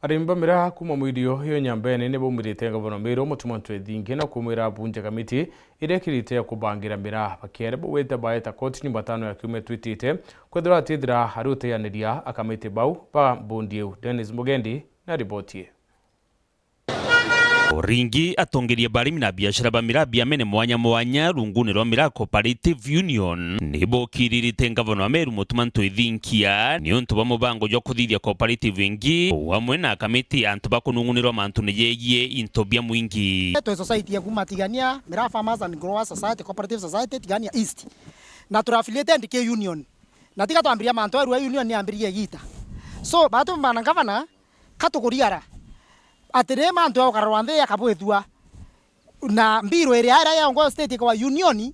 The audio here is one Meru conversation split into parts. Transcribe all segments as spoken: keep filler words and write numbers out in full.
Arimi ba miraa kuuma mwirio yo Nyambene ni baumirite ngavana Meru Mutuma M'Ethingia na kumwira abunge kamiti iria ikirite ya kubangira miraa bakiere bawite baeta kotini Jumatano ya kiumia twitite, kwethirwa atithira ari uteaniria a kamiti bau ba mbundi iu. Dennis Mugendi na riboti ii. Oringi atongeria ba arimi na biashara ba miraa biamene mwanya mwanya runguni rwa Miraa Cooperative Union ni bokiririte ngavana wa Meru Mutuma M'Ethingia ni untu bwa mubango jwa kuthithia cooperative ingi, o amwe na kamiti ya antu ba kunungunirwa mantune jegie into bia mwingi. Twi society ya kuma Tigania, Miraa Farmers and Growers Society, Cooperative Society, Tigania East. Na turi affiliated ki union. Na tiga twambiria mantu erua union ni yambiririe igita. So, batu bana ngavana, ka tukuriara. Atiri mantu ya ukararwa nthi yakabwithua. Na mbiru iria iria yongwa state kwa union,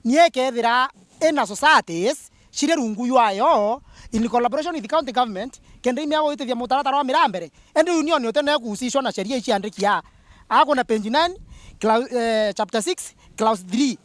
ni ikethira ina societies ciri rungu ywayo in collaboration with county government, kenda imea gwitithia mutaratara wa miraa mbere. Indi union utene kuhusishwa na sheria ici andiki a. Akuna page nine, clau-, eh, chapter six, clause three.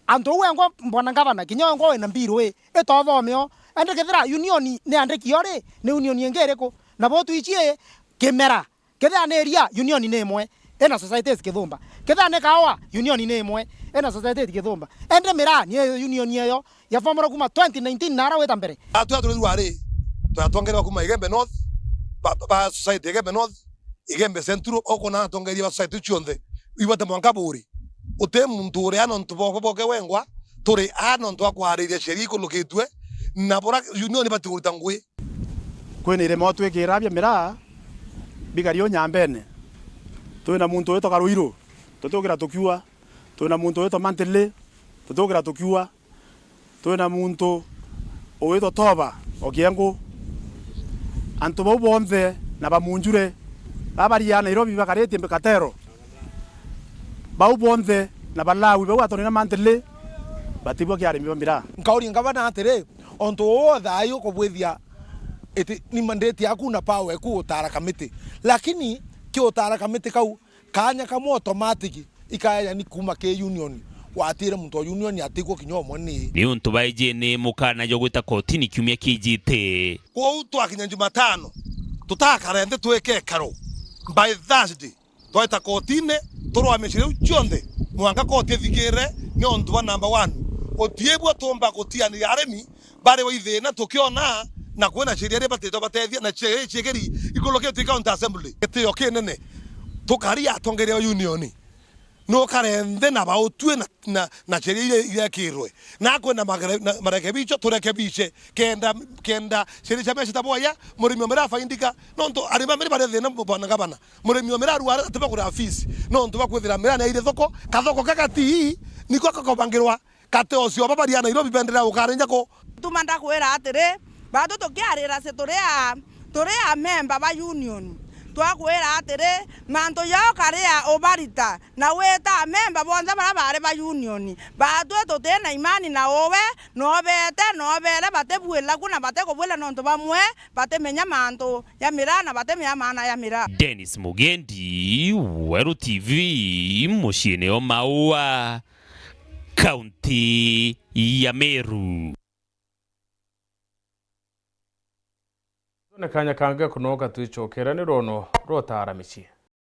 Antu uu engwa bwana ngavana, kinya engwa wina mbiru ii, itothomeo. Indi kethira union ni andiki yo ri, ni union ingi iriku? Na bo twichie kimera. Kethira ni iria, union ni imwe, ina societies kithumba. Kethira ni kaua, union ni imwe, ina societies kithumba. Indi miraa ni union eyo ya formula kuma twenty nineteen na ara wita mbere. Atwi aturirwa ari, twatongerwa kuma Igembe North, ba, ba, ba society Igembe North, Igembe Central, ukona atongeria ba society cionthe, ibate mwanka buri. Uti muntu uri a nontu bokwe boke wengwa, turi a nontu bwa kwariria sheria ikulukitue, na bura union ibati kurita ngui. Kwina irema twikira bia miraa bigari o Nyambene. Twina muntu witwa Karuiru, tutukira tukiua. Twina muntu witwa Mantili, tutukira tukiua. Twina muntu ugwitwa Toba o Kiengu. Antu bau bonthe na bamunjure, baba baria Nairobi bakaritie katero. Bau bonthe na Balawi bau atoni na Mantili, batibua kiarimi ba miraa. Nkauria ngavana atiri, ontu uu thaai ukubwithia iti ni mandate yaku na power eku utara kamiti. Lakini ki utara kamiti kau, kaanya kamwe automatic ikaeja ni kuuma ki union, watire muntu wa union atigwo kinya umwe ni. Ni untu baiji ni mukana jwa gwita kotini kiumia kijite. Kwou twakinya Jumatano, tutakare nthi twike ikaro. By Thursday, twaita kotini, turwamie ciria iu cionthe, mwanka koti ithikire, ni untu bwa number one. Utiibua tumba gutianiria arimi, bari wa ithina tukiona, na kwina ciria iria batitwe batethia, na ciria ciikiri ikulukitwe i County Assembly. Gitio kinene, tukari atongeria ba union, nukare nthi na bautue na, na, na ciria iria irekirwe. Na kwina magere-, na marekebicho, turekebiche, kenda, kenda ciria cia mbeca itaboya, murimi o miraa afaindika, nontu arimi ba miraa bari thina, bwana ngavana. Murimi o miraa arwara atiba kuria fees, nontu bwa kwithira miraa ni aire thoko, kathoko ka gatii, niko kakobangirwa. Kate ocio baba baria Nairobi benderea gukarenja ku. Tuma ndakwira atiri, batu tukiarira ci turi a, turi a memba ba union. Twakwira atiri, mantu jao karia ubarita, na wita a memba bonthe baria bari ba union. Batwi tuti na imani na uwe, nobete, nobere batibwila ku na batikubwila nontu bamwe batimenya mantu ja miraa na batimenya maana ja miraa. Dennis Mugendi, Weru T V, muciini o Maua. Kaunti ya Meru. Twone kanya kangi ga kunoga twicokera ni rwono rwa utaara micii.